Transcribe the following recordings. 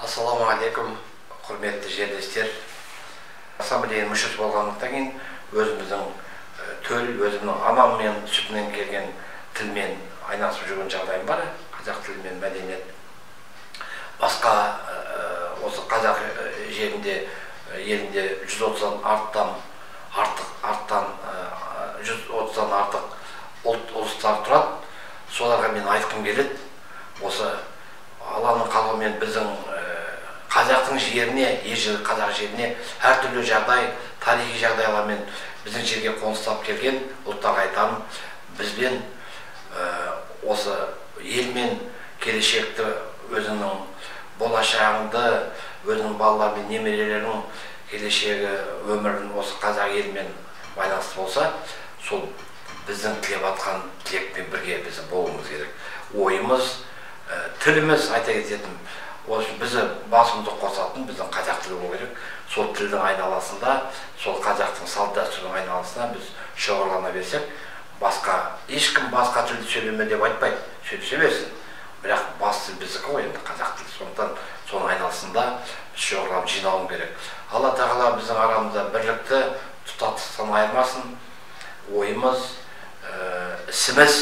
Ассалаумағалейкум, құрметті жерлестер. Ассамблеяның мүшесі болғандықтан кейін өзіміздің төл, өзімнің анам мен сүтінен келген тілмен айналысып жүрген жағдайым бар. Қазақ тілі мен мәдениет. Басқа осы қазақ жерінде, елінде 130-дан артық, арттан 130-дан артық ұлт, ұлыстар тұрады. Соларға мен айтқым келеді. Осы Алланың қалауымен біздің қазақтың жеріне, ежелгі қазақ жеріне әртүрлі жағдай, тарихи жағдайлармен біздің жерге қоныстап келген ұлттарға айтамын, бізбен осы елмен келешекті, өзіңнің болашағыңды, өзіңнің балалар мен немерелерің келешегі өмірін осы қазақ елімен байланысты болса, сол біздің тілеп атқан тілекпен бірге біз болуымыз керек. Ойымыз, тіліміз, айта кететін, осы бізді басымызды қосатын біздің қазақ тілі болу керек. Сол тілдің айналасында, сол қазақтың салт дәстүрінің айналасында біз шоғырлана берсек, басқа ешкім басқа тілді сөйлеме деп айтпайды, сөйлесе берсін. Бірақ бас тіл біздікі ғой енді, қазақ тілі. Сондықтан соның айналасында біз шоғырланып жиналуымыз керек. Алла тағала біздің арамызда бірлікті, тұтастықтан айырмасын. Ойымыз, ісіміз,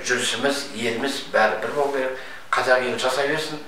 жүрісіміз, еліміз бәрі бір болу керек. Қазақ елі жасай берсін.